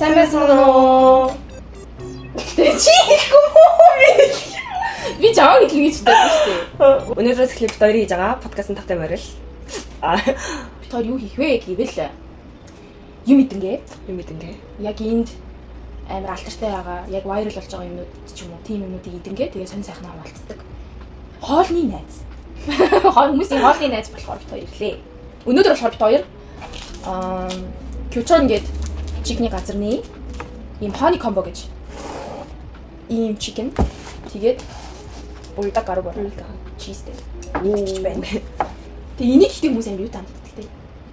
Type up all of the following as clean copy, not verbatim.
Сайн байцгаана уу? Чи ихгүй мүү? Би жаваа хэлнэ гэж бодсон шүү дээ. Өнөөдрөөс эхлээд бид хоёрын хийж байгаа подкастын тавтай морил. Аа, Бид хоёр юу хийх вэ гэвэл юм идэнгээ. юм идэнгээ. Яг энд амар алдартай байгаа, яг viral болж байгаа юмнууд ч юм уу, тийм юмнуудыг идэнгээ. Тэгээ сонь сайхнаа хуваалцдаг. Хоолны найз. Хоол хүмүүсийн хоолны найз болохоор бид хоёр ирлээ. Өнөөдөр болохоор бид хоёр Кючон гээд chicken-ий газарны ийм honey combo гэж ийм chicken тэгээд булдаг гаруй бар cheese-тэй идэж байна. Тэгээ энийг ихтэй хүмүүс амар юу таамагдаг те.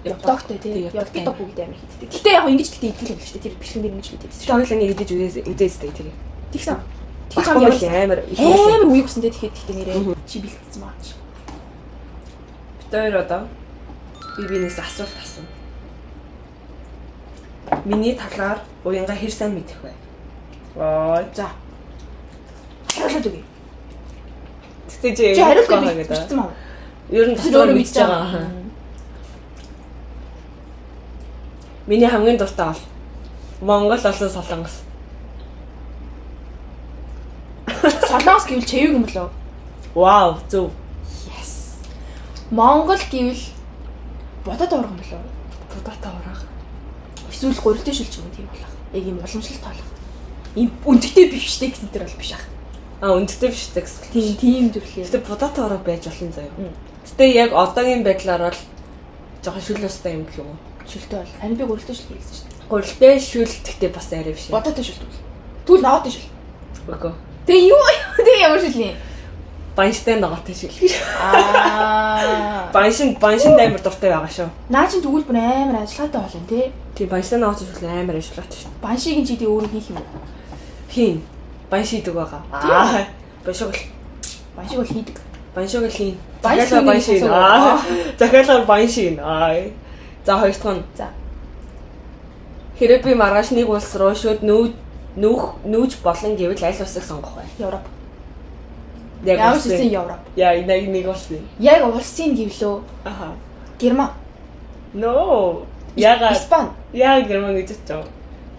Ябдогтой тий. Ябдогтой. Ябдогтой бүгд амар хийддэг. Гэтэ яг ингэж гэхдээ идэх юм л шүү дээ. Тэр бичлэгэн дээр ингэж л иддэг Тэр шүү. хоёулаа нэг идэж үзээстэй тэр. Тэгсэн. Тэгж Тэгсэн амар ямар амар амар үе гусэн те тэгэхэд тэгтээ нэрээ чи бэлтцсэн маа чи. Бид хоёр одоо би бинээс асуулт асууна. Миний талаар уянга хэр сайн мэдэх вэ? Аа, За. Хариулаад өгье. тэгтээ чи Чи хариулт байгаа гэдэг. бэлтцсэн маа. Ер нь Тэр дотор өөрөө мэдж мэдж байгаа. байгаа. Миний хамгийн дуртай бол Монгол болон Солонгос. Солонгос гэвэл чэвэг юм болов? Вау, зөв. Yes. Монгол гэвэл бодоод аврах юм болов? Будаатай ураг. Эсвэл гурилтай шилж юм тийм болох. Яг юм уламжлалт болох. Ийм өнтгтэй биш штэ гэсэн тэр бол биш ах. А, өндөгтэй биш үү гэсэн. Тийм тийм төрлөө. Гэтэ будаатай ураг байж болно заяа. Мм. Гэтэ яг одоогийн байдлаар бол жоохон шүл устай юм гэх юм уу? Шилтэй бол. Харин би гурилтай шил хийсэн шүү дээ. Гурилтай шүл гэхдээ бас арай биш. Бодоотой шил тэгвэл. Тэгвэл ногоотой шил. Үгүй. Тэгээ юу? Тэгээ ямар шил юм? Банштай ногоотой шил. Аа. Баншин баншинд амар дуртай байгаа шүү. Наа чин тэгвэл бүр амар ажиллагаатай бол юм тий. Тийм банштай ногоотой шил амар ажиллагаатай шүү. Баншиг нь чи тий өөрөө хийх юм уу? Хийн. Банш хийдэг байгаа. Тийм. Аа. Баншиг бол Баншиг бол хийдэг. баншиг л хийн. Банш Захиалгаар банш хийх хийн. нь Аа. Захиалгаар банш хийн. Аа. За хоёр дахь нь За. Хэрэв би маргааш нэг улс руу шүд нүүж нүүх нүүж болон гэвэл аль улсыг сонгох вэ? Европ. Яг Ямар ч үсэн Европ. Яа, нэг нэг улсын. Яг улсын гэвлөө Аха. Герман. No. Ягаад Испани. яа герман гэж бодож байгаа.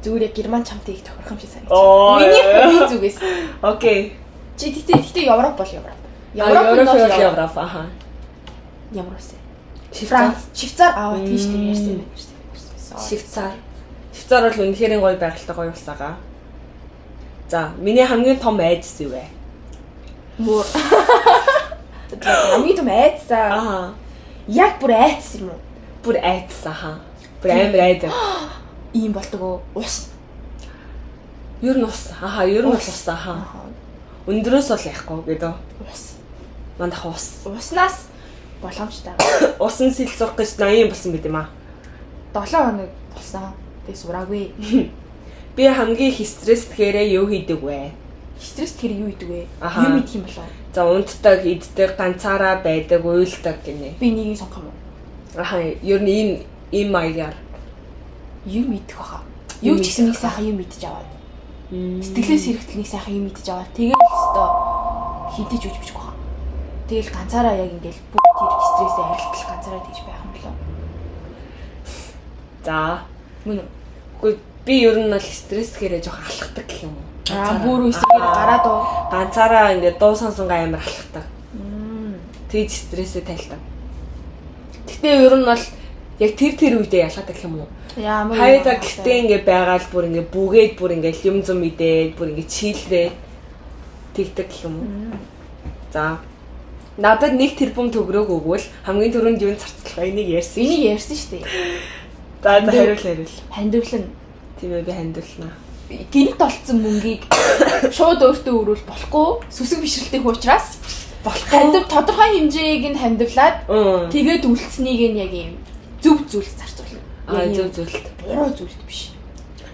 Зүгээр яг герман чамтай их тохирох юм шиг санагдаж. Оо. Миний хувийн зүгээс. Окей. Чи тэгтээ тэгтээ Европ бол Европ. Европ Европ бол бол Европ. Аха. Ямар улс вэ? Швейцар. Франц, Швейцар аа тийм шүү дээ ярьсан юм байна. Ярьсан. Sorry. Швейцар. Швейцар бол үнэхээр гоё байгальтай гоё улс байгаа. За, миний хамгийн том айдас юу вэ? Муур. Хамгийн том айдсаа. Аа. Яг бүр айдас юм уу? Бүр айдас аха. Бүр амар айдас. Ийм болдог уу? Ус. Ер нь ус. Аха, ер нь бол ус аха. Өндрөөс бол яахгүй гэдэг. Ус. Манайх ус. Уснаас боломжтой. Усан сэл сурах гэж 80 болсон байт юм аа. 7 хоног болсон. Тэгээ сураагүй. Би хамгийн их стресстгээрээ юу хийдэг вэ? Стресс тэр юу идэг вэ? Аха. Юм идэх юм болов? За унтдаг, иддэг, ганцаараа байдаг, уйлдаг гинэ. Би нэгийг сонгох юм уу? Аха, ер нь ийм ийм маягаар. Юм идэх баха. Юм Юу ч гэсэн нэг идэх сайхан юм идэж аваад. Сэтгэлээс хэрэгтэл нэг сайхан юм идэж аваад. Тэгээд л өстө хинтэж үж бичих баха. Тэгэл ганцаараа яг ингээл бүх тэр стрессээ арилтал ганцаараа тэгж байх юм болов. За. Мөн үү? Үгүй би ер нь бол стресстгээрээ жоох алхдаг гэх юм уу? Аа бүр үсгээр гараад уу? Ганцаараа ингээд дуу сонсонгаа амар алхдаг. Тэгж стрессээ тайлдаг. Гэтэ ер нь бол яг тэр тэр үедээ ялгаатай гэх юм уу? Ямар Хайда гэртээ ингээд байгаал бүр ингээд бүгээд бүр ингээд юм зум идээд бүр ингээд чийлрээ тэгдэг гэх юм уу? За. Надад 1 тэрбум төгрөг өгвөл хамгийн түрүүнд юунд зарцуулах вэ? Энийг ярьсан. Энийг ярьсан шүү дээ. За за хариул хариул. Хандивлан Тийм ээ би хандивлана. гинт олцсон мөнгийг шууд өөртөө өрөөл болохгүй сүсэг бишрэлтэй хуучраас Болохгүй. хандив тодорхой хэмжээг нь хандивлаад Мм. тэгээд үлдсэнийг нь яг юм зөв зүйлд зарцуулна. Аа Яг ийм зөв зүйлт. буруу зүйлд биш.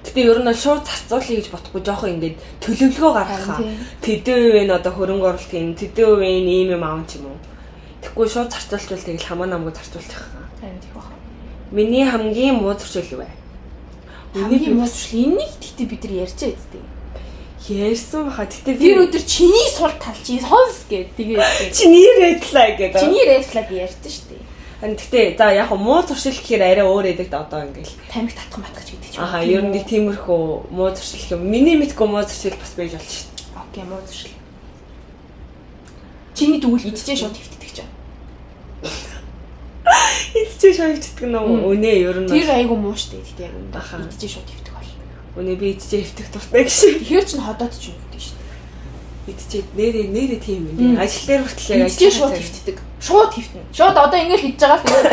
Гэтэ ер нь бол шууд зарцуулъя гэж бодохгүй жоохон ингээд төлөвлөгөө гаргах. Харин Тэдэн үеийн одоо хөрөнгө оруулалт юм, тэдэн үеийн ийм юм аав ч юм уу. Тэгэхгүй шууд зарцуулчвал тэгэл хамаа намгүй зарцуулчих. Харин тийм баг. Миний хамгийн муу зуршил юу вэ? Хамгийн муу зуршил энийг тэгтээ бид нар ярьж байгаа үстэй. Ярьсан баха. Гэтэ би Тэр өдөр чиний сул тал чи сонс гэд тэгээд чиний red flag гэдэг. чиний red flag ярьсан шүү дээ. Харин гэтээ за яг муу зуршил гэхээр арай өөр эдэг да одоо ингээл. Тамхи татах матах ч гэдэг ч юм. Аха, ер нь нэг тиймэрхүү муу зуршил гэх юм. Миний мэдгүй муу зуршил бас байж болно шүү дээ. Okay, муу зуршил. Чиний тэгвэл идчихээ шууд хөвтдөг чинь. Идчихээ шууд хөвтдөг нь үнэ ер нь. Тэр айгу муу штэ гэтээ яг үнэ. Идчихээ шууд хөвтдөг бол. Үнэ би идчихээ хөвтөх дуртай гэж. Тэгэхээр чин ходоод ч юм гэдэг штэ. Идчихээ нэрээ нэрээ тийм юм. Ажил дээр хүртэл яг идчихээ шууд хөвтдөг. Шууд хөвтнө. Шууд одоо ингэж хийж байгаа л тэгээд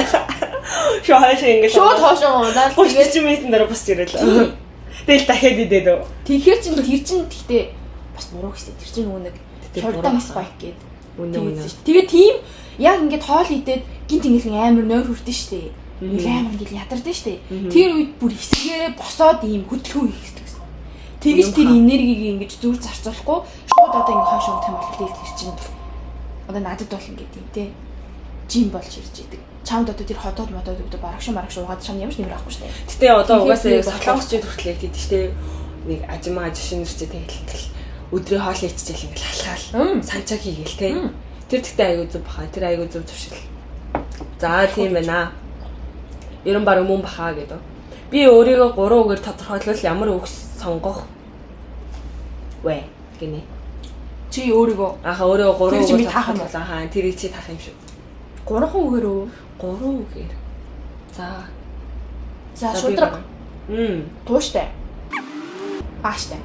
шууд хаашаа ингэж шууд хоошоо унаад тэгээд 30 минутын дараа босч ирээл. Тэгэл дахиад идээд үү. Тэгэхээр чин тэр чин гэтээ бас буруу гэсэн. Тэр чин нөгөө нэг шурдан спайк гээд үнэ үнэ. Тэгээ тийм яг ингээд хоол идээд гинт ингээл амар нойр хүрдэн штэ. Ингээл амар ингээл ядардэн штэ. Тэр үед бүр эсгээрээ босоод ийм хөдөлгөөн хийх хэрэгтэй гэсэн. Тэгэж тэр энергийг ингэж зүр зарцуулахгүй шууд одоо ингэ хойш унтах юм бол тэгэл тэр чинь одоо надад бол ингээд юм те. Жим болж ирж идэг. Чамд одоо тэр ходоод модоод өгдөө барагш марагш уугаад чам ямар ч нэмэр авахгүй штэ. Гэтэ одоо угаасаа солонгосчууд хүртэл яг тийд штэ. Нэг ажимаа ажишин нар чи тэгэл өдрийн хоол иччихэл ингээл халахаал санчаа хийгээл те. Тэр тэгтээ аягүй зүв баха. Тэр аягүй зүв зуршил. За тийм байна. Ер нь баг мөн баха гэдэг. Би өөрийгөө 3 үгээр тодорхойлвол ямар үг сонгох вэ гинэ. Чи өөрийгөө ааха өөрийгөө 3 үгээр таах юм бол ахаа тэрийг чи таах юм шүү. 3 үгээр үү? 3 үгээр. За. За шудраг. Тууштай. Ааштай.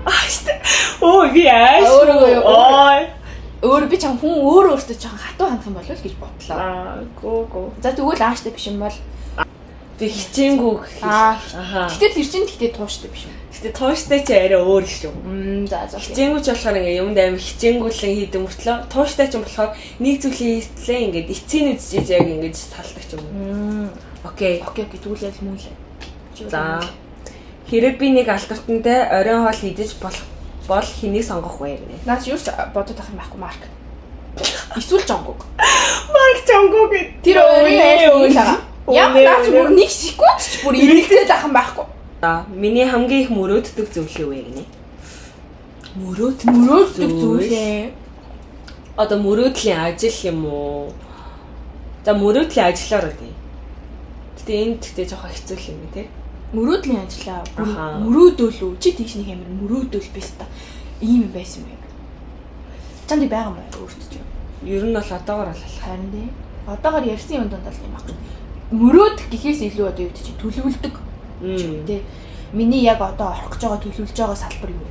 Ааштай. Оо би ааш. Өөрийгөө ой. Өөр би чам хүн өөр өөртөө жоохон хатуу хандах юм болов л гэж бодлоо. Аа, гоо гоо. За тэгвэл ааштай биш юм бол би хичээнгүү гэх. Аа. Гэтэ тэр чинь гэтээ тууштай биш юм. Гэтэ тууштай чи арай өөр шүү. За за. Хичээнгүү ч болохоор ингээ юмд амар хичээнгүүлэн хийдэг мөртлөө тууштай ч болохоор нэг зүйлээ хийтлээ ингээд эцсийн үзчихэж яг ингээд салдаг ч юм уу. Okay. Okay, okay тэгвэл яг мөн л. За. Хэрэг би нэг алтартантай оройн хоол идэж болох бол хэнийг сонгох вэ гэнэ? Наа чи юу ч бодод авах юм байхгүй Марк. Эсвэл Жонгук. Марк Жонгук гэд. Тэр хоёрын аль нэг л байгаа. Ямар наа чи бүр нэг секунд ч бүр эргэлзээд авах юм байхгүй. За, миний хамгийн их мөрөөддөг зүйл юу вэ гэнэ? Мөрөөддөг зүйл ээ. Одоо мөрөөдлийн ажил юм уу? За, мөрөөдлийн ажиллаар үгүй. Гэтэ энэ тэгтээ жоохон хэцүү юм бэ те. Мөрөөдлийн ажлаа. Мөрөөдөл үү? Чи тийш нэг амар мөрөөдөл биш та. Ийм юм байсан юм. Чамд байгаа юм уу өөртөө чи? Ер нь бол одоогор л харин тий. Одоогор ярьсан юм дунд бол юм баггүй. Мөрөөдөх гэхээс илүү одоо юу гэдэг чи төлөвлөдөг. Тий. Миний яг одоо орох гэж байгаа төлөвлөж байгаа салбар юу вэ?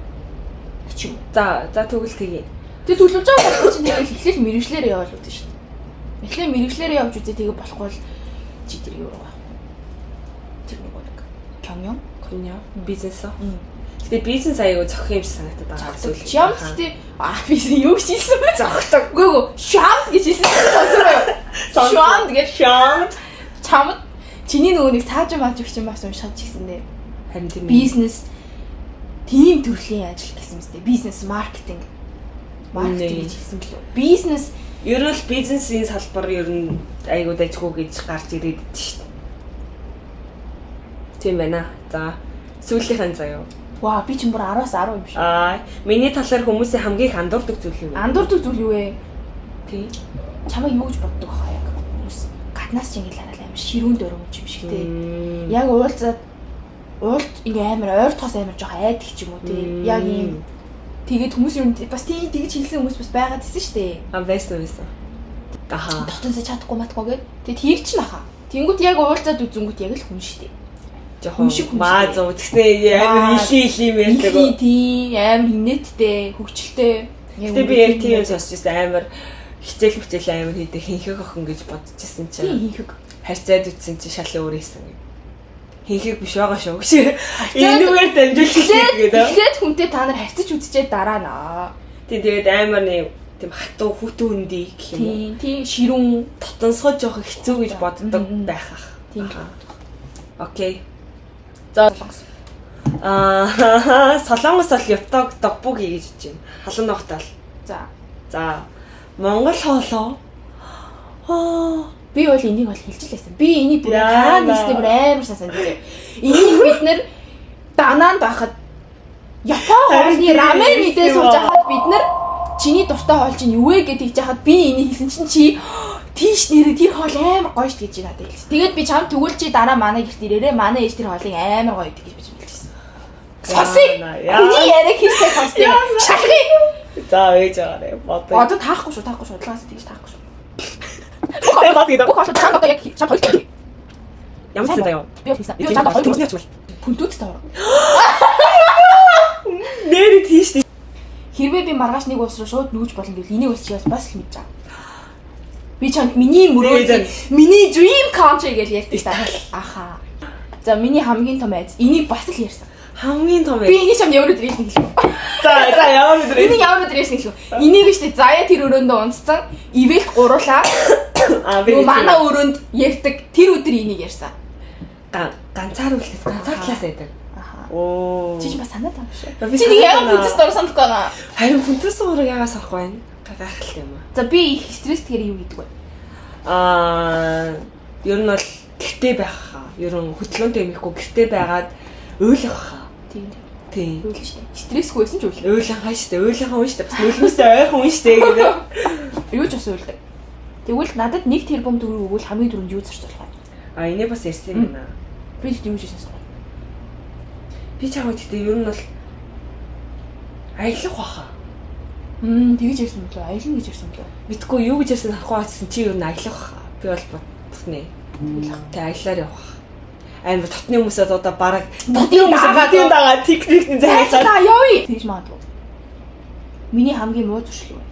Чи юм. За, за тэгвэл тэгье. Тэг төлөвлөж байгаа салбар чинь тэгэл эхлээл мэрэгчлэрээ явал үзэн шүү дээ. Эхлээл мэрэгчлэрээ явж үзээ тэгээ болохгүй бол чи тэр юу руу. Тэр нэг 경영? 경영? Бизнес. Гэтэ бизнес аягүй зохих юм шиг санагдаад байгаа зүйл. Чам гэтэ би юу гэж хэлсэн бэ? Зохидог. Үгүй ээ, шамд гэж хэлсэн сонсоо юу? Шамд гэж шамд. Чамд чиний нөгөө нэг цаажин мааж өгч юм бас уншаад ч гэсэн дээ. Харин тийм бизнес тийм төрлийн ажил гэсэн мэт. Бизнес маркетинг. Маркетинг гэж хэлсэн бэлүү. Бизнес ер нь л бизнесийн салбар ер нь аягүй дайггүй гэж гарч ирээд идэв шүү дээ. Тийм байна. За, сүүлийнхэн заяа. Ваа, би ч бүр 10-аас 10 юм шиг. Аа, миний талаар хүмүүсийн хамгийн их андуурдаг зүйл юу вэ? Андуурдаг зүйл юу вэ? Тийм. Чамайг юу гэж боддог хаа яг хүмүүс гаднаас ч ингэж хараад амар ширүүн дөрөв юм шиг те. Яг уулзаад уулт ингээ амар ойртохоос амар жоох айдаг ч юм уу те. Яг ийм тэгээд хүмүүс юу бас тийм тэгж хэлсэн хүмүүс бас байгаад исэн шүү дээ. Аа, байсан байсан. Аха. Дотонсоо чадахгүй матахгүй гээд. Тэгээд тэр чинь аха. Тэнгүүт яг уулзаад үзэнгүүт яг л хүн шүү дээ. Хүн шиг маа зов тэгснэ амар илий илий юм ярьдаг. Илий тийм амар инээдтэй, хөгжилтэй. Гэтэ би яг тийм юм сонсч ирсэн амар хичээл хичээл амар хийдэг хинхэг охин гэж бодчихсон чинь. Тийм хинхэг. Харьцаад үтсэн чинь шал өөр ийсэн. Хинхэг биш байгаа шүү гэж. Энүүгээр дамжуулах гэдэг. Эхлээд хүнтэй та нар харьцаж үзчихэд дараа наа. Тийм тэгээд амар нэг тийм хатуу хүтэн хүндий гэх юм уу. Тийм тийм ширүүн тотонсгож явах хэцүү гэж боддог байх ах. Тийм. Okay. За Солонгос. Аа, Солонгос бол Яптог догбуги гэж хэлж байна. Халуун ногтол. За. За. Монгол хоолоо. Аа, би бол энийг бол хэлж л байсан. Би энийг бүр хаана нийслээ бүр амар сайн санаж. Энийг бид нэр Данаанд байхад Япон хоолны рамен идээ сууж хахад бид нар чиний дуртай хоол чинь юу вэ гэж хэлж хахад би энийг хэлсэн чинь чи Тийш нэрээ тэр хоол амар гоё шүү гэж надад хэлсэн. Тэгээд би чам тэгвэл чи дараа манай гэрт ирээрээ манай ээж тэр хоолыг амар гоё гэдэг гэж би хэлсэн. Сонсъё. Миний яриаг хийсээ сонсъё. Шалгая. За ээж байгаарэ. Бодъё. Одоо таахгүй шүү, таахгүй шүү. Удлаас тэгж таахгүй шүү. Сайн бод гэдэг. Бүх хоолой чамд одоо яг чамд хоёр. Ямар ч заяа. Би бол хийсэн. Би чамд хоёр. Төмсний очмол. Пүнтүүц тав. Нэрээ тийш дээ. Хэрвээ би маргааш нэг улс руу шууд нүүж болно гэвэл энийг бас чи бас л мэдэж байгаа. Би чамд миний мөрөөдөл, миний dream country гэж ярьдаг та. Аха. За миний хамгийн том айц. Энийг бас л ярьсан. Хамгийн том Би энийг чамд ямар өдөр ярьсан гэлээ. За за ямар өдөр Энийг ямар өдөр ярьсан гэлээ. Энийг штэ заяа тэр өрөөндөө унтсан. Ивэлт гуруулаа. Аа би манай өрөөнд ярьдаг тэр өдөр энийг ярьсан. Ганцаар үлдээс ганцаар талаас байдаг. Аха. Оо. Чи ч бас санаад байгаа шүү. Би Чи нэг санаад ямар байна. хүндэс дор санахгүй байгаа. Харин хүндэс ураг яагаас авахгүй байна? Гайхалтай юм аа. За би их стресстэйгээр юу хийдэг вэ? Аа, ер нь бол гэрте байх хаа. Ер нь хөдөлгөөнтэй юм ихгүй гэрте байгаад уйлах хаа. Тийм тийм. Тийм. Уйлна шүү дээ. Стрессгүй байсан ч уйлна. Уйлан хаа шүү дээ. Уйлан хаа шүү дээ. Бас нулимстай ойрхон үн шүү дээ гэдэг. Юу ч бас уйлдаг. Тэгвэл надад 1 тэрбум төгрөг өгвөл хамгийн түрүүнд юу зарцуулах вэ? А энийг бас ярьсан юм байна. Би тэгт юу ч хийсэн. Би чамайг гэхдээ ер нь бол аялах баха. Тэгэж ярьсан юм лөө. Аялна гэж ярьсан юм лөө. Мэдгүй юу гэж ярьсан харахгүй байсан чи ер нь аялах баха. Би бол бодсны. Тэг аяллаар явах. Амар дотны хүмүүсээ одоо бараг дотны хүмүүс бүгдийн дагаа техникний зай За явъя. Тэгж магадгүй. Миний хамгийн муу зуршил юу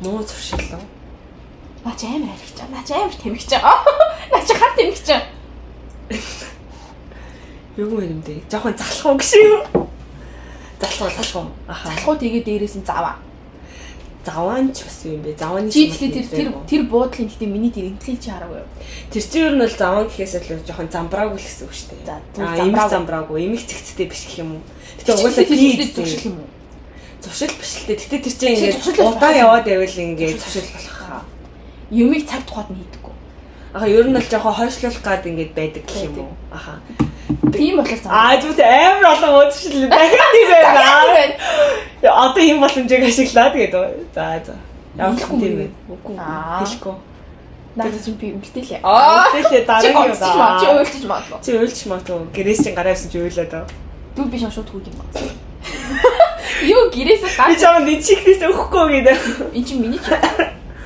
вэ? Муу зуршил үү? Наа чи амар аригч байгаа. Наа чи амар тэмхэж байгаа. Наа чи хар тэмхэж байгаа. Юу юм бэ? Жохон залах уу гэж юм. Залах уу, залах уу. Аха. Залах уу тэгээ дээрээс нь заваа. Заваан ч бас юм бэ? Завааны Чи тэгэхээр тэр тэр тэр буудлын гэхдээ миний тэр интеллиг чи хараагүй юу? Тэр чинь ер нь бол заваан гэхээс илүү жохон замбраагүй л гэсэн үг шүү дээ. За, Аа, эмх замбраагүй, эмх цэгцтэй биш гэх юм уу? Гэтэ угаасаа би зуршил юм уу? Зуршил биш л дээ. Гэтэ тэр чинь ингээд зуршил болох удаан юм. яваад байвал ингээд зуршил болох хаа. Юмыг цаг тухайд нь хийдэггүй. Аха, ер нь бол жохон хойшлуулах гад ингээд байдаг гэх юм уу? Аха. Тийм болохоор замбраа. Аа, зүгт амар олон уучлал дахиад нэг байна. Одоо ийм боломжийг ашиглаад гэдэг. За за. Ямар ч Хэлэхгүй тийм юм ээ. Үгүй. Аа. Хэлэхгүй. Надад чинь би үлдээлээ. Үлдээлээ, Чи дараагийн гомдчих маа. Чи удаа. уйлчих магадгүй. Чи уйлч магадгүй. Гэрээс чинь гараа явсан чи уйлаад аа. Дүү би шууд хүүг юм байна. Юу гэрээсээ Би гарч чамд энэ чихнээс өгөхгүй гэдэг. эн чинь миний ч.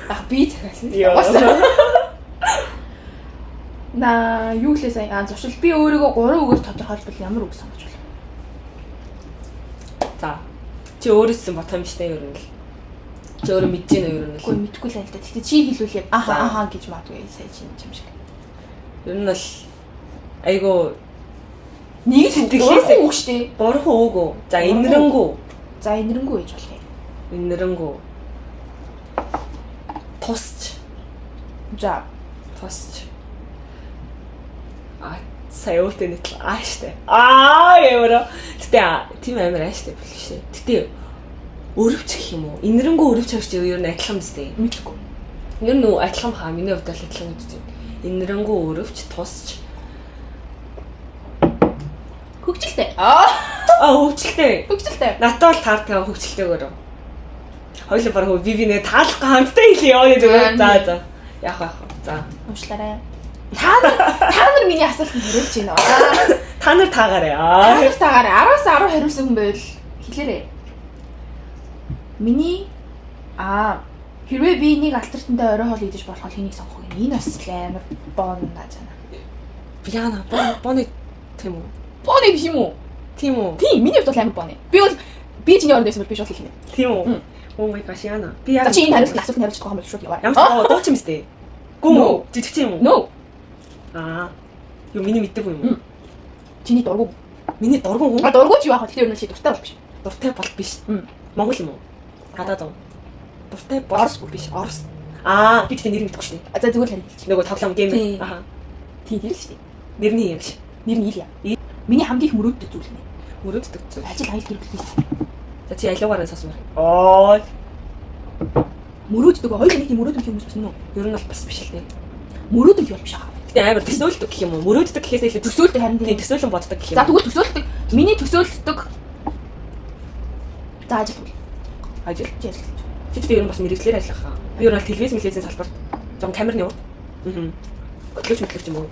Ах би захиалсан. Йоо. На юу гэлээ сая аа зуршил би өөрийгөө 3 үгээр тодорхойлбол ямар үг сонгож болох вэ? За. Чи өөрөөсөн бодох юм штэ ер нь л. Чи өөрөө мэдэж гэнэ ер нь Үгүй л. мэдэхгүй л байл та. Гэтэ чи хэлвэл яг аха За. аха гэж магадгүй сая чи юм шиг. Ер нь бол айгу Нэг Сэтгэлээсээ- үг штэ. гурван үг үү? За инэрэнгүү. За инэрэнгүү гэж болох юм. Инэрэнгүү. Тусч. За Тусч. А сая өөртөө нийтлээ ааштай. Аа ямар. Гэтэ тийм амар ааштай биш шээ. Гэтэ өрөвч гэх юм уу? Инэрэнгүү өрөвч хоёр чи ер нь адилхан биз дээ. мэдэхгүй. Ер нь үү адилхан хаа. Миний хувьд бол адилхан гэж байна. Инэрэнгүү өрөвч тусч. Хөгжилтэй. Аа Аа хөвчлээ. хөгжилтэй. Надад бол таардаг хөвчлтэйгээр. Хоёулаа бараг би бинээ таалахгүй хамтдаа хэлье ёо зүгээр. За за. Яах вэ? За. Уушлаарай. Та нар миний асуултанд хариулж байна. Аа. Та нар таагаарай. Та Аа. нар таагаарай. 10-аас 10 хариулсан хүн байвал хэлээрэй. Миний хэрвээ би нэг алтартантай орой хоол идэж болох бол хэнийг сонгох вэ? Энэ бас л амар бон нааж байна. Яна боны тийм үү? Боны биш юм уу? Тийм үү? Тийм, миний хувьд бол амар боны. Би бол би чиний оронд байсан бол би шууд хэлнэ. Тийм үү? Мм. Oh my gosh Яна. Би яг За чи энэ хариулт асуултанд хариулж байгаа юм бол шууд яваарай. Ямар ч дууч юм сте. Гүн No. үү? Жижиг юм уу? No. Аа. Юу миний мэддэг юм уу? Чиний дургу. Миний дургуун хүн А дургу ч юу аах вэ? Тэгэхээр ер нь чи дуртай бол биш. дуртай бол биш. Мм. Монгол юм уу? Гадаад уу? Дуртай бол Орос. биш. Орос. Аа, би тэгтээ нэр мэдэхгүй шүү дээ. А, За зүгээр л хариулж. Нөгөө тоглоом гейм. Тийм. Аха. Тийм тэр л шүү дээ. Нэр нь юм шиг. Нэр нь Илья. Миний хамгийн их мөрөөддөг зүйл нь Мөрөөддөг зүйл. ажил аял гэр бүл хийх. За чи алиугаараа сонсомор. Аа, Мөрөөддөг хоёул нэг тийм мөрөөдөх юм бас мөн үү? ер нь бол бас биш л дээ. Мөрөөдөх юм биш аа. Гэтэ амар төсөөлдөг гэх юм уу? Мөрөөддөг гэхээс илүү Төсөөлдөг харин тийм тийм. төсөөлөн боддог гэх юм. За тэгвэл төсөөлдөг. Миний төсөөлдөг. За ажил бол. Ажил. Чи ажиллаж. Чи тэгтээ ер нь бас мэрэгчлэр ажиллах хаа. Би ер нь бол телевиз мэлээзийн салбарт Жон камерны урд. Аа. Хөтлөгч мэтлэгч юм уу?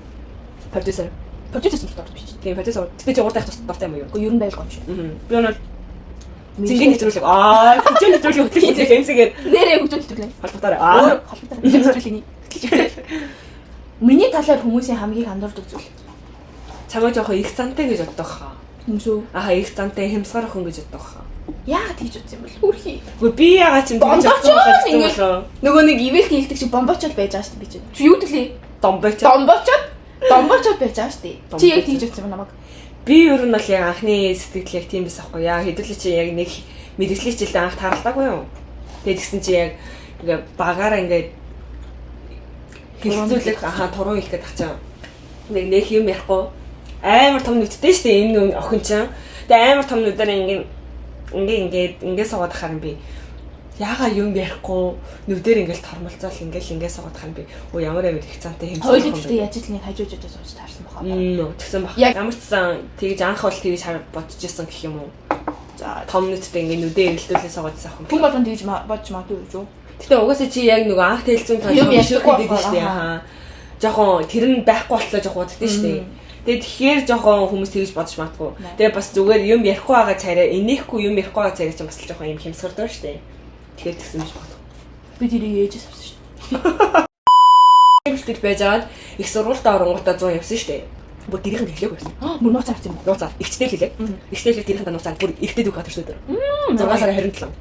Продюсер. Продюсер ч дуртай биш. Тийм, продюсер. Гэтэ чи урд байх дуртай юм уу юу? Гэхдээ ер нь байлгүй юм шиг. Аа. Би бол зингийн нэвтрүүлэг. Аа, хөгжөөн нэвтрүүлэг хөтлөгч мэтлэгч MC-гээр Нэрээ хөгжөөн нэвтрүүлэг. холбогдоорой. Аа. Холбогдоорой. Нэвтрүүлэг хөтлөж. Миний талаар хүмүүсийн хамгийн их андуурдаг зүйл. Чамайг жоохон их зантай гэж боддог хаа. Хүмүүсөө. Аха, их зантай хямсгар охин гэж боддог хаа. Яагаад тэгж утсан юм бол? Хүрхий. Үгүй би яагаад ч юм тэгж бодсон Бомбочод юм болоо. Нөгөө нэг ивэлт хэлдэг шиг бомбочод байж байгаа шүү дээ би чинь. Чи юу гэлээ? Домбоч. Домбочод? Домбочод байж байгаа шүү дээ. Чи яг тэгж утсан юм намайг. Би ер нь бол яг анхны сэтгэл яг тийм байсан аахгүй яа. Хэдүүлээ чи яг нэг мэрэгжлийн хичээлд анх тааралдаагүй юу? Тэгээд тэгсэн чи яг ингээ багаараа ингээ хэлцүүлэх аха туруу хэлэх гээд ах чам. Нэг юм ярихгүй амар том нүдтэй шүү дээ энэ охин чинь. Тэгээ амар том нүдээр ингээ ингээ ингээ ингээ суугаад ахаар юм би. Яага юм ярихгүй нүдээр ингээл тормолцоол ингээл ингээ суугаад ахаар юм би. Өө ямар амар их цантай хэмжээ. Хоёулын гэхдээ яаж л нэг хажуужуудаа сууж таарсан баха. Тэгсэн баг. Ямар ч сан тэгж анх бол тэгж хар бодож исэн гэх юм уу. За том нүдтэй ингээ нүдээ эрэлдүүлээ суугаад исэн ах. Хүн болгон тэгж бодож магадгүй юу? Гэтэ угаасаа чи яг нөгөө анх тэлцэн тал юм ярьдаггүй гэдэг шүү дээ. Аа. Жохон тэр нь байхгүй болтлоо жохон уддаг шүү дээ. Тэгээ тэгэхээр жохон хүмүүс тэгж бодож магадгүй. Тэгээ бас зүгээр юм ярихгүй байгаа царай, инехгүй юм ярихгүй байгаа царай чинь бас л жохон юм хэмсгэрдэг шүү дээ. Тэгэхээр тэгсэн биш магадгүй. Би тэрийг ээжээс авсан шүү дээ. Бэлтгэл байж байгаад их сургуультаа оронгуудаа 100 явсан шүү дээ. Бүр гэрийнхэн хэлээгүй байсан. Мөр нууцаар авсан юм уу? Нууцаар. Игчтэй хэлээ. Игчтэй хэлээ гэрийнхэн нууцаар бүр эртээ дүүх гадар шүү дээ. 6 сарын 27.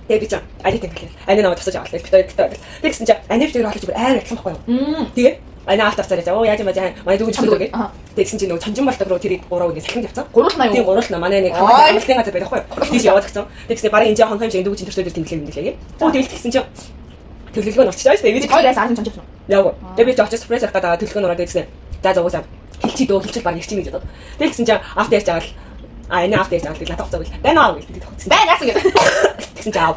Тэгээ би ч алиг тэмдэглээ. Ани намайг тасаж аваад бит хоёр бит хоёр. Тэг гэсэн чи ани бит хоёр хоолож бүр амар адилхан байхгүй юу? Тэгээ ани аалт авцаар яа. Оо яаж юм аа манай дүүг чамд үгүй. Тэг гэсэн чи нөгөө чонжин болдог руу тэрийг гурав ингэ салхинд явцсан. Гуруулна юу? Тийм гуруулна. Манай нэг хамгаалтын газар байдаг байхгүй юу? Тийш яваад гисэн. Тэг гэсэн бараг энэ хонхом шиг дүүг чинь төрсөдөр тэмдэглээ тэмдэглээ. Оо тэгэл тэгсэн чи төлөвлөгөө нь олчихлаа шүү дээ. Би хоёроос аасан чонж явсан. Яагүй. Тэгээ би ч очиж сюрприз авах гэдэг төлөвлөгөө нь ороод ирсэн. За за угаасаа хэлчихээ дөө хэлчихэл баг ирчих гэж бодод. Тэгэл гэсэн чи авто ярьж байгаа л а энэ авто ярьж байгаа л надад хуцаа гэл. Байна аа гэл тэгсэн. Байна яасан гэл. Тэгсэн чи аав.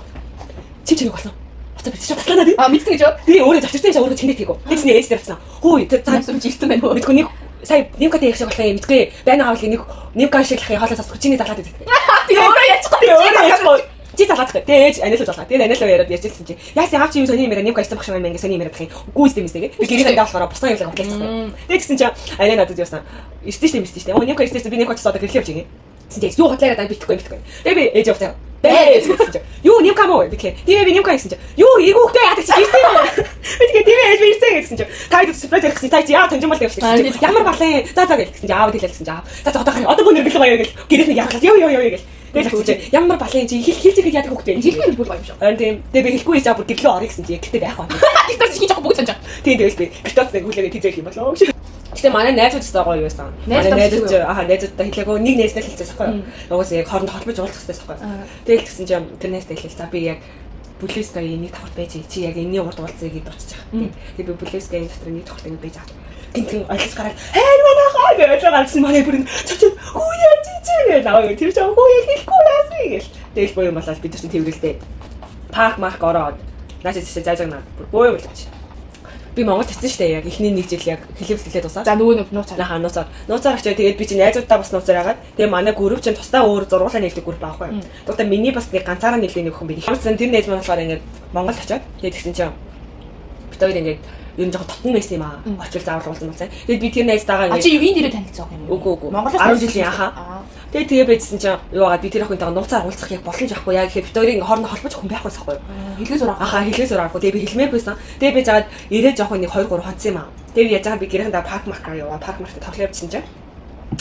Чив чирэг болсон. Хуцаа бичиж таслаа наа. А мэдсэн гэж юу? Тэгээ өөрөө зочирсан юм шиг өөрөө чиндээ тийгүү. Тэгсэн ээж дээр авсан. Хөөе за зүг ирсэн байна уу? Мэдгүй нэг сая Нимка дээр шиг болох юм мэдгүй. Байна аав нэг Нимка шиг лахын хоолой сонсох чиний залгаад байдаг. Тэгээ өөрөө ярьчих. Тэгээ өөрөө ярьчих. Чи залгаадах. Тэгээ ээж анилуу залгаа. Тэгээ анилуу яриад ярьжсэн чи. Яасан аав чи юм сони юм яриа Нимка ирсэн багш юм ингээ сони юм яриад юм. Үгүй үстэй мэстэй. Би гэрийн дандаа болохоор бусдаа явлаа бодлоо. Тэгээ тэгсэн чи анаа надад юусан. Ирсэн шүү дээ ирсэн шүү дээ. Оо Нимка ирсэн би Нимка очсон одоо гэрлээ явж ингээ. Тэгсэн чи юу хотлоо яриад битгэхгүй битгэхгүй. Тэгээ би ээж явцаа. Бэ гэсэн чи. Юу Нимка мó битгэе. Тэгээ би Нимка гэсэн чи. Юу эргүүхтэй яадаг чи ирсэн юм. Би тэгээ тэгээ ээж би ирсэн гэсэн чи. Та хэд сюрприз ярих гэсэн та чи яа таньжин бол явчихсан гэсэн чи. Ямар балан. За за гэсэн чи аав хэлээ гэсэн чи аав. За за одоо харин одоо бүр нэргэлээ гоё гэл. Гэрээс нэг яаглаа. Йоо ёо ёо гэл. Тэгээ л чи ямар балан чи хэл хэлж ихэд яадаг хүүхдээ. Хэлэхгүй бүр гоё юм шиг. Харин тийм. Тэгээ би хэлэхгүй чаа бүр гэрлөө орё гэсэн чи гэтээ байхгүй. Тэгтээ чи хийж байгаа бүгд санаж. Тийм тэгэл би гэртээ нэг хүлээгээ тийзээх юм болоо. Гэтэ манай найзууд ч гоё байсан. Манай найзууд аха найзуудтай хэлээгөө нэг найзнаа хэлчихсэн байхгүй юу. Угаасаа яг хоорондоо холбож уулзах хэрэгтэй байхгүй юу. Тэгэл тэгсэн чинь тэр найзтай хэлээл за би яг Blue Sky нэг давхарт байж чи яг энэний урд уулзъя гэд очиж байгаа. Тэгээ би Blue Sky-ийн дотор нэг давхарт ингэ байж байгаа. Гинтэн ойлгож гараад хей манай хаа гэж ойлгож гарсан манай бүр цочод хүү яа чи чи гэж аваа тэр чинь хүү яа хэлэхгүй яасан гэл. Тэгэл боо юм болоод бид нар чинь тэргэлдээ парк марк ороод наашаа тийшээ заажагнаад бүр боо юм болчих. Би Монгол очсон шүү дээ яг эхний нэг жил яг хэлээ бэлтгэлээ дуусаад. За нөгөө нэг нууцаар. Нахаа нууцаар. Нууцаар очоо тэгээд би чинь найзуудаа бас нууцаар яагаад. Тэгээд манай групп чинь тусдаа өөр зургуулаа нийлдэг групп аахгүй. Тэгвэл миний бас нэг ганцаараа нийлдэг нэг хүн би. Ямар ч сан тэр найз маань болохоор ингээд Монгол очоод тэгээд тэгсэн чинь бид хоёр ингээд ер нь жоохон дотн байсан юм аа. Очвол заавал уулзсан болсон. Тэгээд би тэр найзтайгаа ингээд чи энэ дээрээ танилцсан юм уу? Үгүй үгүй. Монголоос 10 жилийн ахаа. Тэгээд тэгээ байжсэн чинь юу агаад би тэр охинтойгоо нууцаар уулзах яг боломж авахгүй. Яг ихэд бид хоёрын ингээд хоорондоо холбож хүн байхгүй байхгүй юу? Хэлгээ сурах. Ахаа хэлгээ сурахгүй. Тэгээ би хэлмээр байсан. Тэгээ би жагаад ирээ жоохон нэг 2 3 хонцсон юм аа. Тэгээ яаж байгаа би гэрээндээ парк маркаар яваа. Парк маркт тоглоо явчихсан чинь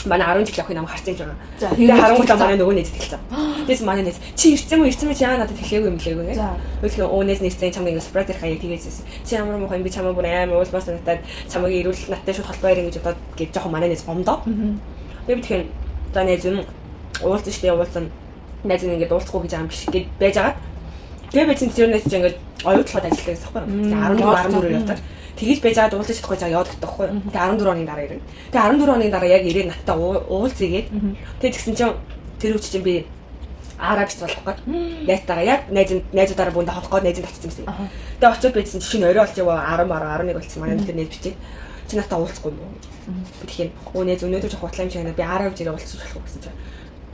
манай 10 жилийн охин намайг харсан юм байна. Тэгээ харангуутаа манай нөгөө найз хэлсэн. Тэгээс манай найз чи ирсэн үү ирсэн мэ чи яа надад хэлээгүй юм лээгүй гэ. Тэгэхээ өө найз нэрсэн чамд ингэ сюрприз ярих хаяа тэгээссэн. Чи ямар муухай юм би чамаа бүр амар уулмаар санагдаад чамайг ирүүл надтай шууд холбоо ярина гэж бодоод гэж жоохон манай найз гомдоо. Тэгээ би тэгэхээр за найз юм уулзсан штэ уулзсан. Найз нь ингээд уулзахгүй гэж юм биш гэд байж байгаа. Тэгээ би чинь тэр найз чинь ингээд оюутлахад ажилладаг гэсэн байхгүй юу. Тэгээ 11 14 явтаар тэгэж байж байгаа уулзах чадахгүй жаа яваад өгдөг байхгүй юу. Тэгээ 14 оны дараа ирнэ. Тэгээ 14 оны дараа яг ирээ надтай уулзъя гээд. Тэгээ тэгсэн чинь тэр үуч чинь би араа бич болох гээд найзтайгаа яг найзуудаараа бүндэ холох гээд найзыг татсан юмсан. Тэгээ очиод байжсан чинь шинэ орой болж яваа 10 11 болчихсон манай тэр найз бичээ. Чи надтай уулзахгүй юм уу? Би тэгэхээр өө найз өнөөдөр жоох хутлаа юм шиг байна. Би араа бич ирээ уулзах болох уу гэсэн чинь.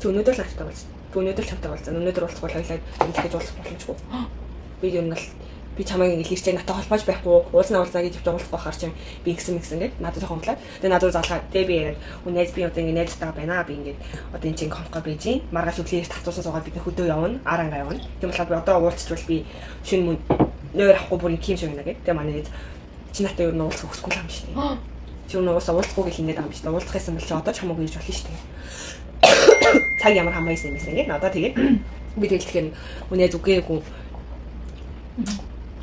Чи өнөөдөр л надтай уулзсан. Өнөөдөр чамтай уулзсан. Өнөөдөр уулзахгүй хоёлаа энэ дахиж уулзах боломжгүй. Би ер нь л Би чамайг ингэ ирчээ надтай холбоож байхгүй уулзна уулзаа гэж явж уулзах байхаар чинь би ингэсэн ингэсэн гээд надад жоохон хомлоо. Тэгээ надад залгаа. Тэгээ би яриад найз би одоо ингэ найзтайгаа байна. Би ингэ одоо энэ чинь хомхоо байж гин. Маргааш өглөө эрт татуусан суугаад бид хөдөө явна. Арангаа явна. Тийм болохоор би одоо уулзчвал би шин мөн нойр авахгүй бүр ингэ юм шиг байна гээд. Тэгээ манай найз чи надтай ер нь уулзах хүсэхгүй л юм шүү дээ. Чи ер нь уусаа уулзахгүй гэл ингээд байгаа юм шүү дээ. Уулзах гэсэн бол чи одоо ч хамаагүй ирж болно шүү дээ. Цаг ямар хамаа исэн юм бэ ингээд надаа тэгээд би тэгэл тэгэхээр үнэ зүгээгүй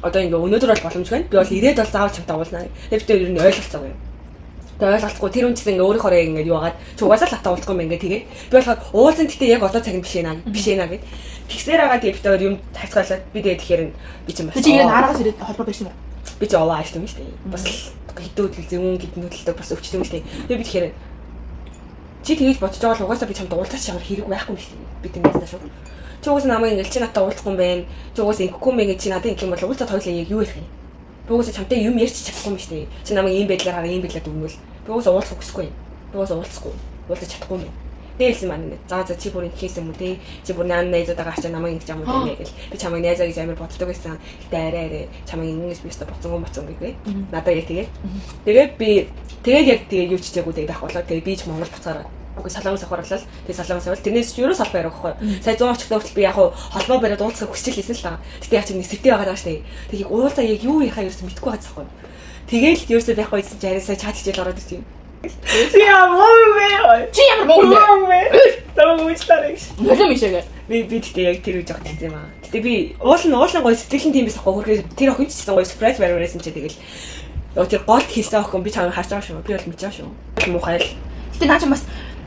одоо ингээ өнөөдөр бол боломжгүй байна. Би бол ирээд бол заавал чамтай уулзна. Тэгээд би ер нь ойлголцоогүй юм. Тэгээ ойлголцохгүй тэр хүн чинь ингээ өөрийнхөө ингээ юу агаад чи угаасаа л хатаа уулзахгүй юм ингээ тэгээд би болохоор уулзсан гэхдээ яг одоо цаг нь биш ээ наа биш ээ наа гэд тэгсээр байгаа тэгээд би тэр юм тайцгаалаад би тэгээд тэгэхээр би чинь бас Чи яг араагаас ирээд холбоо барьсан уу? Би чи овоо ааштай юм шүү дээ. Бас хэдэн өдрөл зэвүүн гэдэн хөдөлтөг бас өвчтөн юм шүү дээ. Тэгээд би тэгэхээр чи тэгэж бодож байгаа бол угаасаа би чамд уулзах ямар хэрэг байхгүй юм шүү дээ. Би тэрнээс шүү. Чи угаасаа намайг ингээл чи надтай уулзахгүй юм байна. Чи угаасаа ингэхгүй юм байна гэж чи надад ингэх юм бол уулзаад хоёулаа яг юу ярих юм? Би угаасаа чамтай юм ярьж чадахгүй юм шүү дээ. Чи намайг ийм байдлаар хараа ийм байдлаар дүгнвэл би угаасаа уулзах хүсэхгүй юм. Би угаасаа уулзахгүй. Уулзах чадахгүй юм. Дээлсэн маань нэ. За за чи бүр ингэхээс юм уу те. Чи бүр наа найзуудаагаа ачаа намайг ингэж юм уу те гэл. Би чамайг найзаа гэж амар боддог байсан. Гэтэ арай арай чамайг ингэж би өстө боцсонгүй моцсон гэвэ. Надаа яг тэгээд. Тэгээд би тэгээд яг тэгээд юу ч чигээгүй тэгээд байхгүй болоо. Тэгээд би ч Монгол буцаараа үгүй Солонгос авахар болол. Тэгээд Солонгос авал тэрнээс ч ерөөс холбоо яриаг байхгүй. Сая 100 очихдоо хүртэл би яг холбоо бариад уулзахыг хүсэж хэлсэн л та. Гэтэ яг чи нэг сэвтэй байгаа даа штэ. Тэгээд уулзаа яг юу яхаа ерөөс мэдэхгүй байгаа байхгүй. Тэгээл ерөөсөө байхгүй гэсэн чи арай сая чат хичээл ороод ирчих юм. Чи ямар муу вэ? Чи ямар муу вэ? Таа уучлаарай гэж. Нөлөө мишээгээ. Би тэгтээ яг тэр үеж явах гэсэн юм аа. Гэтэ би уулын гоё сэтгэлэн тийм байсан байхгүй. Хөрхөө тэр охин ч гэсэн гоё surprise бариурайсан чи тэгэл. Тэр голд хийсэн охин би чамайг харж байгаа шүү. Би бол мэдэж байгаа шүү. Муухай л. Гэтэ наа чи бас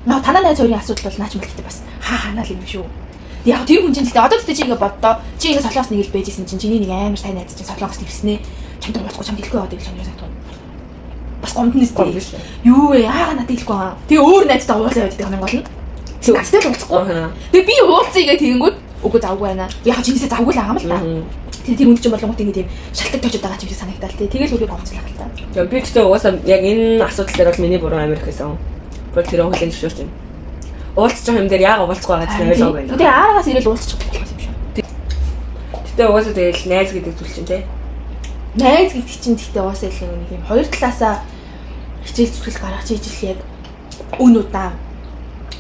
наа танаа найз хоёрын асуудал бол наа чи мэл гэтэ бас хаа ханаал юм шүү. Яг тэр хүн чинь гэтэ одоо гэтэ чи ингэ боддоо. Чи ингэ Солонгос нэг л байжсэн чинь чиний нэг амар сайн найз чинь Солонгос ирснэ. Чамд уулзахгүй чамд хэлэхгүй яваад байвал чам юу санагдав? Бас гомдно шүү. Юу вэ? Яагаад надад хэлэхгүй аа? Тэгээ өөр найзтайгаа уулзаа яваад байдаг юм гол нь. Надтай л уулзахгүй. Тэгээ би уулзъя гэх тэгэнгүүт үгүй завгүй байна. Яг чинээсээ завгүй л байгаа юм л та. Тэгээ тэр үнд чинь болонгууд ингэ тийм шалтгаан тоочод байгаа юм шиг санагдаал тий. Тэгэл өөрийгөө гомцлаа л та. Тэгээ би тэгтээ угаасаа яг энэ асуудал дээр бол миний буруу амар их байсан. Бол тэр хүлэн зөвшөөрч байна. Уулзчих юм дээр яагаад уулзахгүй байгаа гэсэн ойлгоогүй байна. Тэгээ аарагаас ирэл уулзчих болох юм шүү. Тэгтээ угаасаа тэгэл найз гэдэг зүйл чинь тий. Найз гэдэг чинь тэгтээ угаасаа л нэг юм хоёр талаасаа хичээл зүтгэл гаргаж ижил яг үн удаан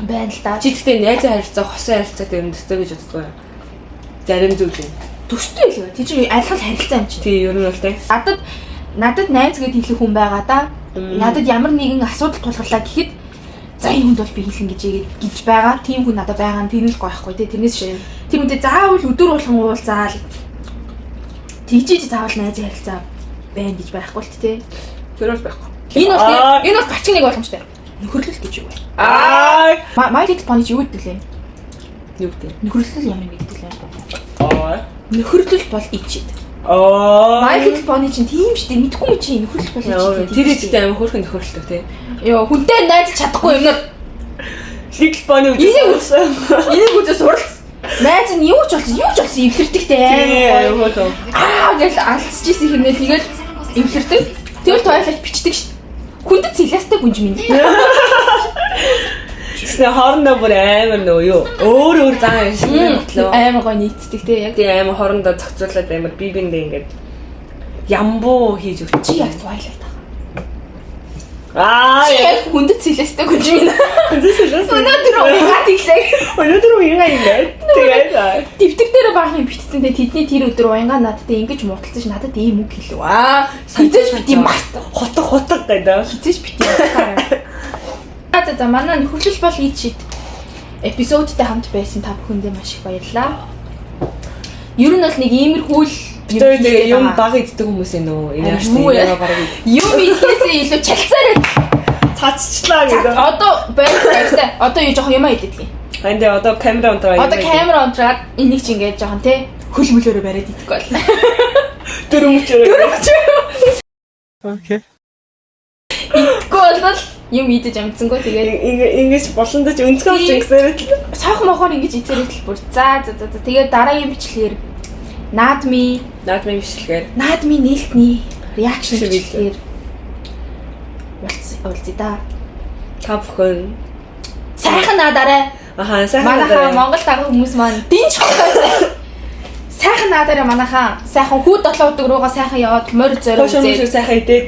байна л да. Чи тэгтээ найзын харилцаа, хосын харилцаа дээр нь төстэй гэж боддог уу? Зарим зүйл юм. Төстэй л. Тэг чи адилхан харилцаа юм чинь. Тий, ер нь бол тий. Надад найз гэд хэлэх хүн байгаа да. Надад ямар нэгэн асуудал тулгарлаа гэхэд за энэ хүнд бол би хэлнэ гэж гэж байгаа. Тийм хүн надад байгаа нь тэр нь л гоё байхгүй тий. Тэрнээс тэр хүнтэй заавал өдөр болгон уулзаал тэгжиж заавал найзын харилцаа байна гэж байхгүй л тий. Тэр бол байхгүй. Энэ бол гачин нэг боломжтой. Нөхөрлөл гэж юу вэ? Аа. My Little Pony юу гэдэг лээ? Юу гэдэг? Нөхөрлөл ямар юм гэдэг лээ? Аа. Нөхөрлөл бол ичид. Аа. My Little Pony чинь тийм шүү дээ. Мэдгүй юм чи нөхөрлөл бол ичид. Тэр ихтэй амар хөөрхөн нөхөрлөлтэй тий. Йоо, хүнтэй найз чадахгүй юмнууд. Little Pony үзсэн. Энийг үзээ суралц. Найз нь юу ч болсон, юу ч болсон эвлэрдэг те. Аа гэл алдчихсэн хэрнээ тэгэл эвлэрдэг. Тэгэл тойлож бичдэг шүү. Хүндэт цэлэстэй гүнж минь. Тэснэ хоорондоо бүр амар нөө юу. Өөр өөр зан юм шиг ботлоо. Амар гоё нийцдэг те яг. Тий амар хоорондоо зохицуулаад амар би биндээ ингээд ямбуу хийж өгч. Чи яг Twilight аа. Аа Чи яг хүндэт цэлэстэй гүнж минь. Хүндэт цэлэс. Өнөөдөр уяа тэглээ. Өнөөдөр уяа ингээд. Тэгээд дэвтэр дээр баахан юм бичсэн те тэдний тэр өдөр уянгаа надтай ингэж муудалцсан ш надад ийм үг хэлв. Аа хизээж бит юм март. Хутга хутга гэдэг. Хизээж бит юм. За за манай нөхөрлөл бол ичид эпизодтай хамт байсан та бүхэндээ маш их баярлалаа. Ер нь бол нэг иймэрхүү л юм баг иддэг хүмүүс юм нөө. Энэ яаш баг юм идэхээсээ илүү чалцаарай. Цацчлаа гэдэг. Одоо баяртай. Одоо юу жоохон юм аа идэдэг юм. Энд одоо камера унтраа. Одоо камера унтраад энийг чи ингээд жоохон те хөл мөлөөрөө бариад идэхгүй бол. Дөрөв мөчөө. Окей. Идэхгүй бол юм идэж амжсангүй тэгээд ингэж болондож өнцгөө болж ингэсээр л сойхон мохоор ингэж ицээрээ л бүр за за за тэгээд дараагийн бичлэгээр наадми бичлэгээр наадми нээлтний реакшн бичлэгээр уулзъя да. Та бүхэн сайхан наадаарай. Ахаа сайхан наадаарай. Манай Монгол тага хүмүүс маань дэнч хотой. Сайхан наадаараа манайхаа. Сайхан хүү долоо удаг руугаа сайхан яваад морь зорио Хошоо үзээд. мөшөө сайхан идээд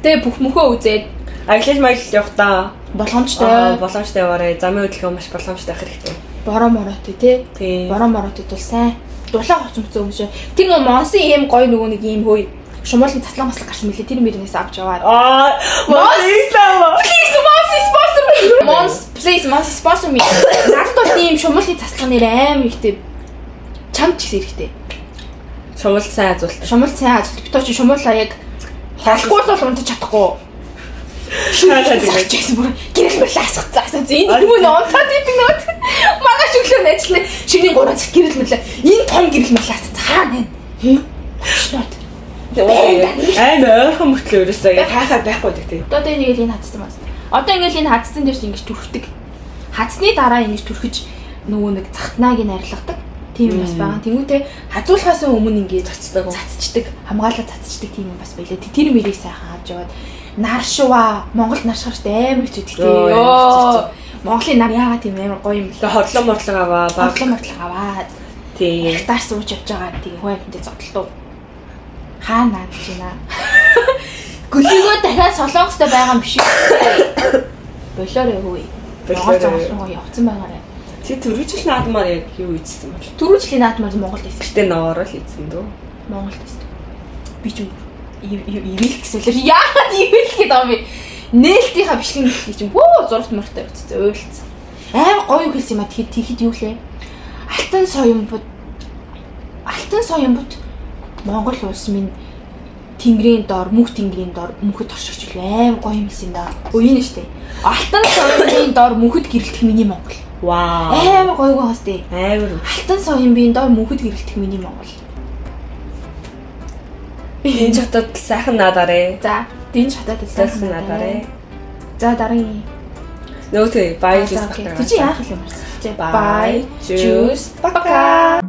Тэгээ бүх мөхөө үзээд аялал маялал явах та. боломжтой. Боломжтой яваарай. Замын хөдөлгөөн маш боломжтой байх хэрэгтэй. Бороо мороотой тий. Тийм. Бороо мороотой бол сайн. Дулаан хувц мөцөө өмшөө. Тэр нөгөө Монсын ийм гоё нөгөө нэг ийм хөөе шумуулын цацлан маслаг гарсан мөлий тэр мөрнээс авч яваад. Аа, Монсын Please Monsi sponsor me. Mons please Monsi sponsor me. Надад бол ийм шумуулын цацлага нэр амар ихтэй. Чамд ч гэсэн хэрэгтэй. Шумал сайн азуулт. Шумуул сайн азуулт. Битүү чи шумуулаа яг хоолгүй л бол унтаж чадахгүй. Шумал Сагч гэсэн бүр гэрэл мэрлээ асгацсан асгацсан. Энэ хүмүүс унтаад идэг нөт. Маргааш өглөө нь ажиллана. Шөнийн 3 цаг гэрэл мэрлээ. Энэ том гэрэл мэрлээ асгацсан. Хаана энэ? Шнот. Амар ойрхон мөртлөө ерөөсөө яг хайхаар байхгүй гэдэг тийм. Одоо энэ ингээл энэ хадсан бас. Одоо ингээл энэ хадсан дээр чи ингэж түрхдэг. Хадсны дараа ингэж түрхэж нөгөө нэг захтнааг нь арилгадаг. Тийм юм бас байгаа. Тэнгүүтээ хазуулахаас өмнө ингэж Цацдаг уу? цацчдаг, хамгаалаад цацчдаг тийм юм бас байлаа. Тэр мэрийг сайхан авч яваад нар шуваа, Монгол нар шахарт амар хэцүү Йоо, гэдэг. амар хэцүү. Монголын нар яагаад тийм амар гоё юм бэ? Тэгээ хорлон морлон аваа. Баг. Морлон морлон аваад Тийм. гитар сууж явж байгаа тийм хүн амьтанд зодтолтуу. Хаа наад гэж байна. Гөлийгөө дахиад солонгостой байгаа юм биш үү? Болоорой хөөе. Монгол Болоорой. зоолрогоо явцсан байгаарай. Чи түрүүжил наадмаар яг юу ийдсэн бол? Түрүү жилийн наадмаар Монголд байсан. Гэтэ ноороо л ийдсэн дөө. Монголд байсан. Би ч ивэл гэсэн л яагаад ивэл гэдэг юм бэ? Нээлтийнхаа бичлэг мэтлэг чинь вөө зурагт мөртэй үтцээ уйлцсан. Амар гоё юу хэлсэн юм а тэгэхэд тэгэхэд юу лээ? Алтан соёмбот Алтан соёмбот Монгол улс минь тэнгэрийн дор мөнх тэнгэрийн дор мөнхөд оршигч лээ. Амар гоё юм хэлсэн да. Өө энэ штэ. Алтан соёмбын дор мөнхөд гэрэлтэх миний Монгол. Вау. Амар гоё гоо хостэй. Амар. Алтан соёмбын дор мөнхөд гэрэлтэх миний Монгол. Энэ чатад сайхан наадаарэ. За, дэн шатаад Сайхан наадаарэ. За дараагийн. Нөгөө тий, bye За, juice окей. бака. Тэр чи яах юм бэ? Bye, Bye. juice Juice. Пока.